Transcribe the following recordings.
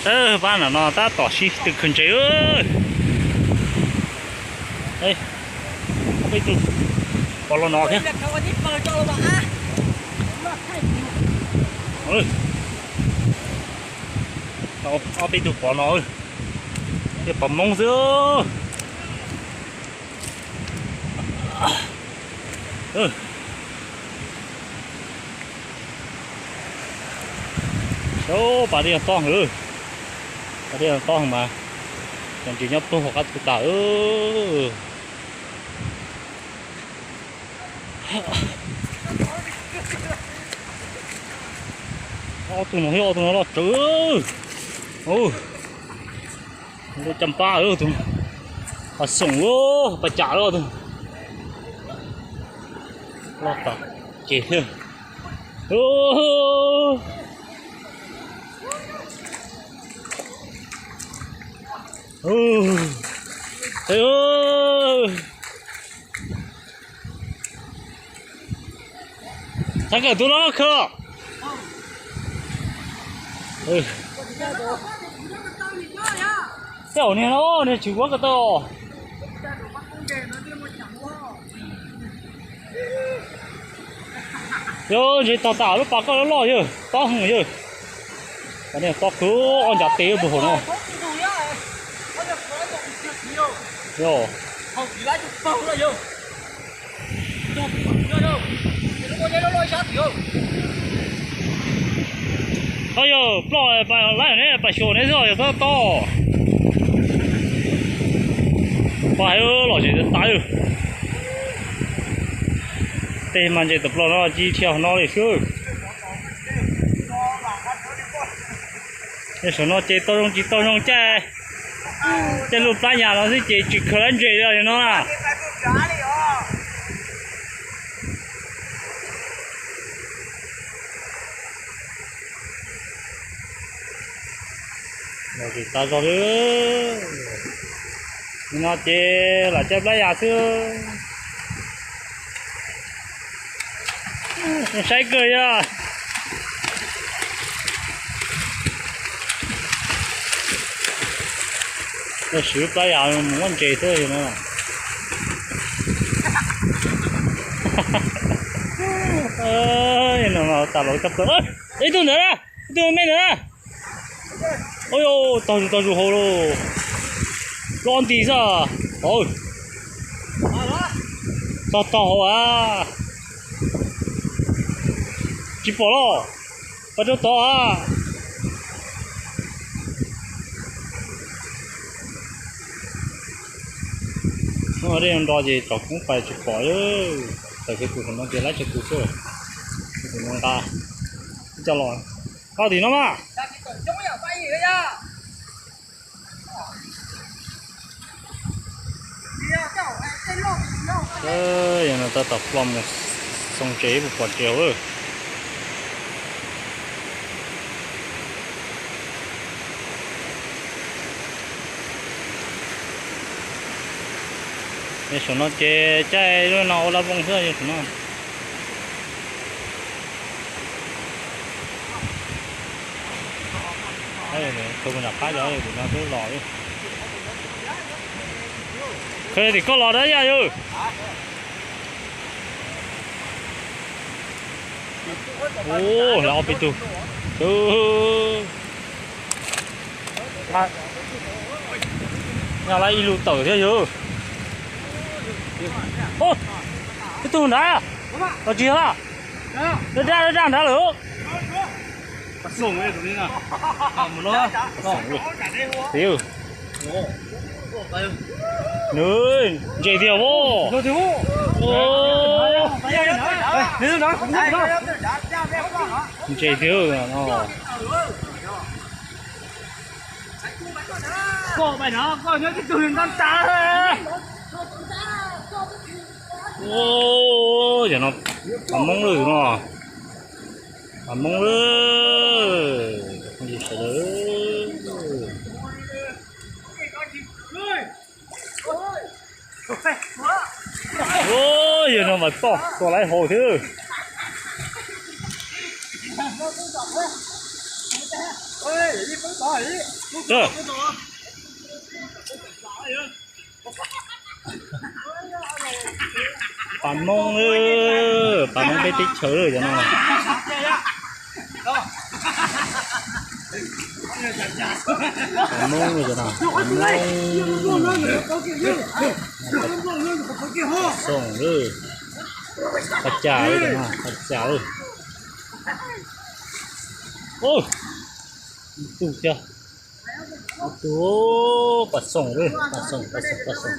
Pab no no tab tom sib tw khwv ntses. Peb tug pom los no thiab. Ob peb tug pom no, pom Hmoob xwb. Pas dej tob heev, pas dej tob heev mas, cov ntses nyob puag hauv qab tw tas. Ob tug no thiab ob tug no loj tsawv. Tus caj npab, tus pas xoom, pas cam, tus loj tas ces thiab. Txhais kawm tus no khawb. Tej zaum niag no niag tsis vuab ko taw. Yog ntses tog tas lub pas koj loj loj yawg, tob heev yawg. Tob kawg ob ncav tes puag hauv no. Yog ploj laib ne, pas xyuas ne xwb yog tob tob. Pas hais lom zem tas. Tej mas ntses tawm plaws no ci thiaj no li xwb. Tej saum no ces tau zoo tsis tau zoo caij, caij lub plab yas no xwb ces tsis khaws lab ntses li no na. Tsis tas zog li no ces lam caij plab yas xwb. Saib kawg yog siv plab yas mus muab ntses xwb no. No tas los coj plaws. Ib tug ntawd na, ib tug me ntawd na. Ua tog zus tog zus hauv lauj. Loj nti xwb. Tog tog hauv a. Tsis pom los. Pas rau tod a. Hnub no dej nro ces tsom koob pais tsis pom. Tawm kiag tus saum no ces laib tsawv tus xwb. Tus no nqa ib co los. Nqa tim no mas. Yog no tab tom plo mus xoo tsev puas pom tsev hauv. Saum no ces caij lub no ua laj vooj xwb saum no. Tus nram qab cov tim no twb los li. Khaws tim koj los dab yaj yawg. Ua lawv ob peb tug. Nyaj lawv ib lub tawm thiab yawg. Ib tug nrad los tsis yog, dab dab dab nrad lawm. Tiv, nws ntses tiag os. Ntses tiag no. Ua, yog no, pas Hmoob lawm no, pas Hmoob lawm, sawv daws. Yog no mas toj tua laib hau thiab. Pas Hmoob, pas Hmoob peb teb chaws cov no. Pas Hmoob cov no, pas Hmoob, pas Xoom, pas Cas, pas Cas. Ib tug thiab, ib tug, pas Xoom, pas Xoom, pas Xoom, pas Xoom.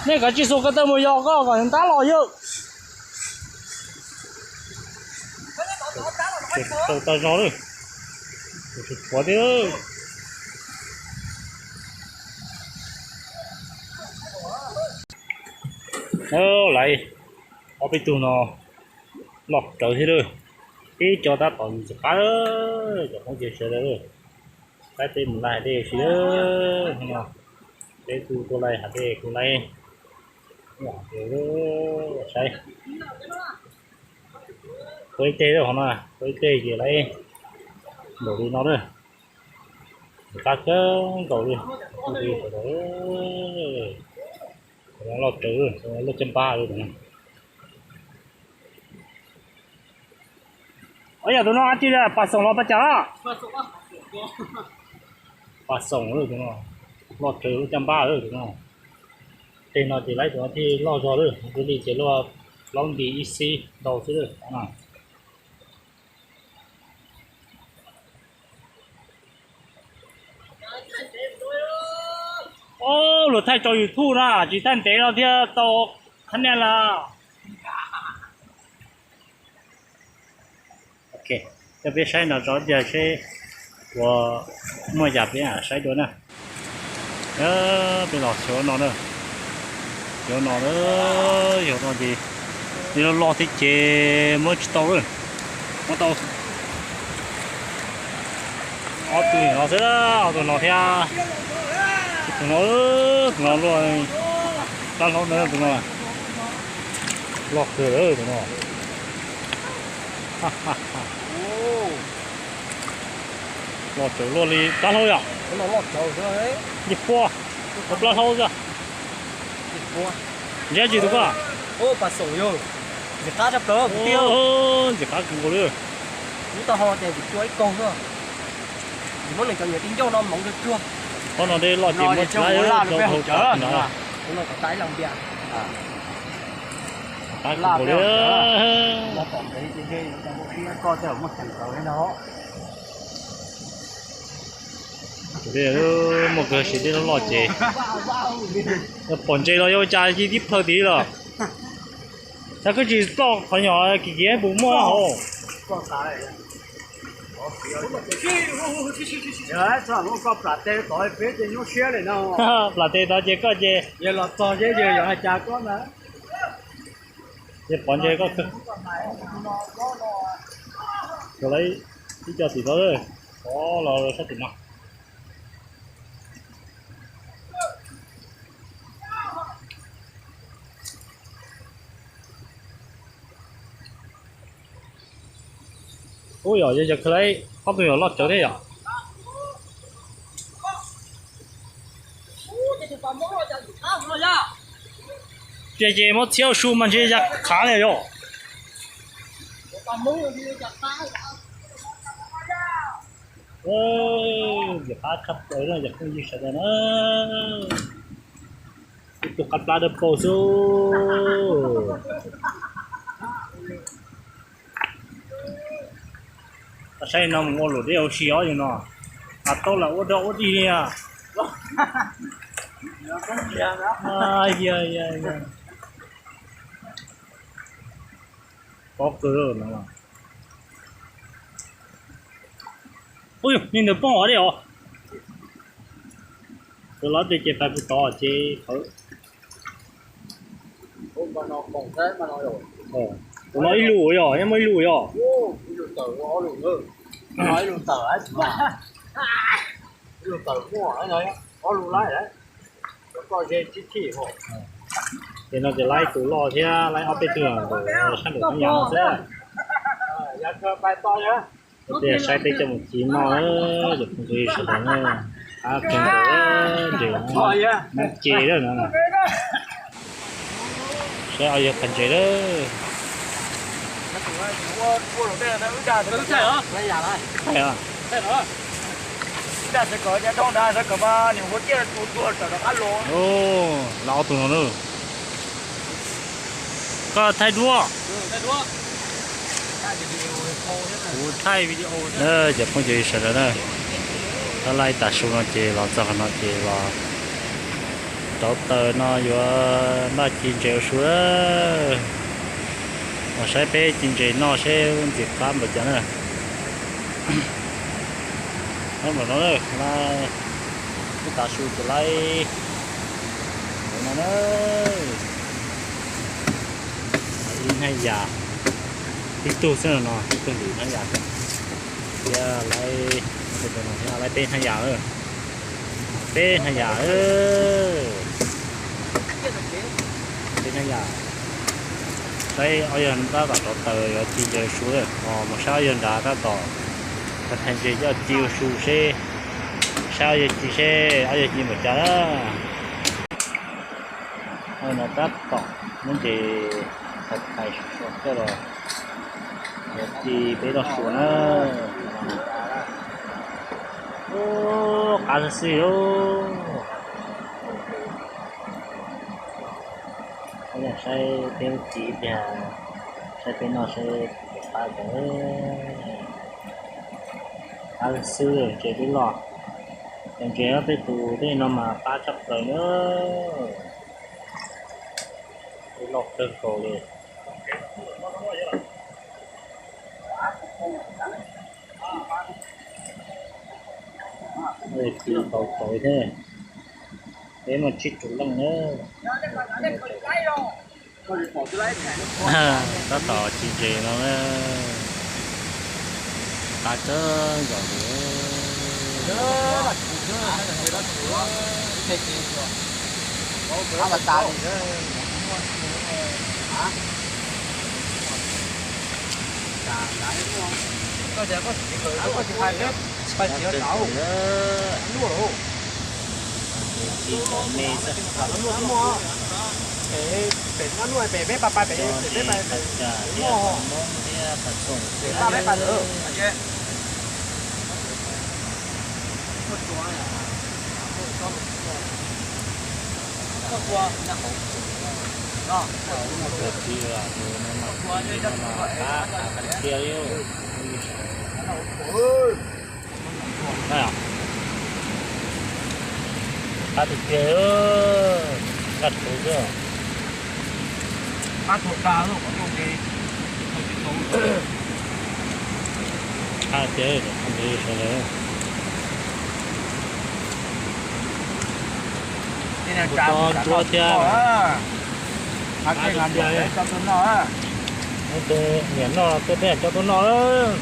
Nej kav tsij xuas ko taw mus yos koj kom ntab los yawg. Tau tag zog lawm, tshuav thiab. Lawv ob peb tug no loj rawv thiab lawm, peb cov tab tom ntxim qab, cov phooj ywg sawv daws, saib peb mus laij hav dej ua si lawm no, peb kuj tuaj laij hav dej kuj laij, saib, tuaj ib teg lawm qhov no, tuaj ib teg ces laij npaum li no lawm, ntxim qab kawg nkaus li, loj rawv, loj caj npab li. Ov, yog tus no dab tsi, pas Xoom los pas Cas? Pas Xoom, loj rawv loj caj npab tus no. Teg no ces laij tus no thiaj loj zog lawm, tus li ces luaj plaub nti ib xib ntau xwb lawm. Ov, luag thaij tso YouTube na, tsis thaij ntev no thiaj tau qhab niaj lawm. Ok, coj peb saib no tso tiag seb puas muaj yam peb saib dua na. Peb los xyov no na, xyov no na, xyov no ces nws loj loj thiab ces muab tsis tau lawm. Muab tau ob tug no xwb, ob tug no thiab, tus no, tus no luaj dab laug na, tus no loj kawg tus no. Loj tawm luaj li dab laug yom. Li pua, plaub hlaub xwb. Ntsib tsis tus koj? Ntxim qab kawg nkaus li. Qhov no dej loj ces muab tsis laib, qab kawg nkaus li. Muaj kawg siv dej loj loj ces pom ntses los yuav ua cas ci tib plhaw tid los. Xav koj tsis ploj qhov nyuag kim kim puas muaj hauv. Plam tes tod ces koj ces los txog ces yog hais cas koj na. Ces pom ntses koj kawg. Tsuas lawv ib co tim no, pov los sab tim no. Ub, yog yog kawg li, ob tug yog loj tsawv thiab yom. Tiag ces muab txhiab su mas ntshe ya khav li yom. Ntxim qab tshaj plaws no yog phooj ywg sawv daws na. Ib tug qab plab dawb paug xwb. Saib no mus ua luam dej ua si os yog no. Mas tau lam ua dog ua dig li. Pob kawg no. Ub, me ntawd poob os dej os. Tus lov tias ces pais puag tod ces qhawv. Tus no ib lus yog, nyob muaj ib lus yog. Ib lus tawm, ib lus tawm, ib lus tawm, ob lus laib. Ces no ces laib tus loj thiab laib ob peb tug ntawm sab nraum Hmoob Yas no xwb. Ua tias saib peb coj mus ci noj, cov phooj ywg sawv daws na, qab kawg nkaus, ntses Hmoob ces lawm no. Saib ob yawg qhov ntses lawm. Lawv ob tug no na. Koj thaij duab. Kuv thaij video. Cov phooj ywg sawv daws na, tab laib tav su no ces los txog qhov no ces los rauv taws no yuav npaj ci ntses ua su. Los saib peb ci ntses noj seb ntxim qab npaum cas na. Nyob npaum no, ib tav su ces laib no na. Ib hnab yas, tib tug xwb no, tib tug ntim hnab yas xwb. Thiab laib, laib peb hnab yas, peb hnab yas, peb hnab yas. Saib ob yawg tab tom rauv taws yuav ci ntses ua su, mus saib ob yawg nrad tab tom thaij ntses coj ci ua su seb, saib ob yawg ci seb ob yawg ci npaum cas na. No tab tom muab ntses thaij thaij su su coj los yuav ci peb noj su na. Ub, qab xwb xwb lauj. Saib peb ci tiag, saib peb noj seb puas qab cas. Qab xwb, ntses twb loj. Cov ntses peb tus tej no mas qab tshaj plaws na. Twb loj kawg nkaus li. Ci tau txawv thiab. Peb muaj tsib rau leej na. Tab tom ci ntses no na. Qab kawg nkaus li. Peb pais pais pem, pem peb pais pem, pem peb pais lawm. Qab tiag tiag, qab tshauv xwb. Qab tiag, sawv daws. Kuv tso ntsuab thiab. Qab tiag tiag. Niam noj tuaj peb coj tuaj noj lawm.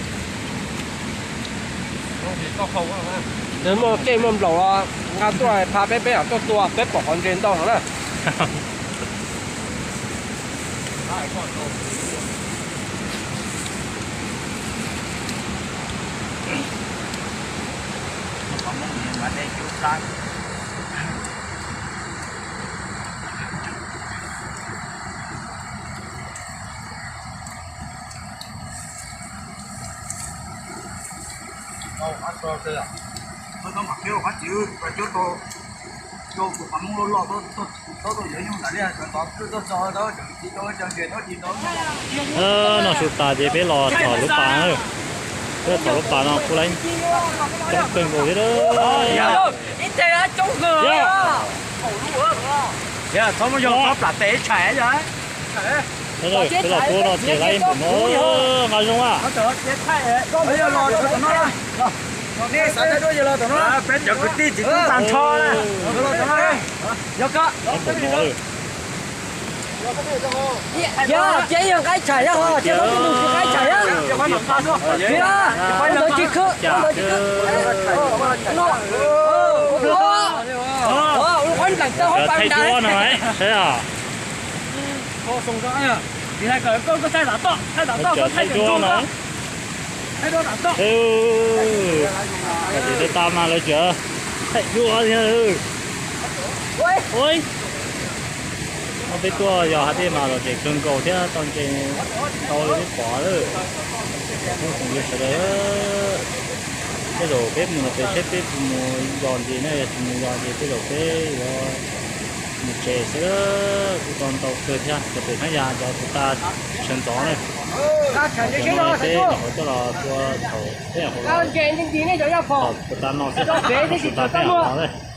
Nws muaj kej muaj nplaum los nqa tuaj pha peb, peb tuaj tua peb pom qhov ntses ntau no na. Noj su tas ces peb los tom lub pas na. Peb los tom lub pas no kuj laib coob kawg nkaus thiab. Peb los tuaj no ces laib npaum no, nqa zoo a. Peb cov kwv tij tsis tub tag nrho na. Laib npaum no. Yog ces yog nqaij tshais yog ho ces peb tus nus tsis nqaij tshais yog. Ntawd tsis khwb, ntawd tsis khwb. Thaij duab no, saib os. Thaij duab no. Ces tau tas mas lawv tseem thaij duab thiab. Ua, peb tuaj yog hais tias mas lom zem kawg nkaus thiab tau nce tau li peb pom lawm. Cov phooj ywg sawv daws, tej zaum peb mus no peb saib peb puas mus yos ntses na, yog tsis mus yos ntses tej zaum peb yuav mus tsev xwb. Kuj tau ntau kawg thiab, cov pem Hnab Yas cov puas tas sawv ntxov na. Cov no peb nyuam qhuav coj los tua thaum peb nyuam qhuav los, puas tas no xwb, puas tas peb nyuam qhuav los.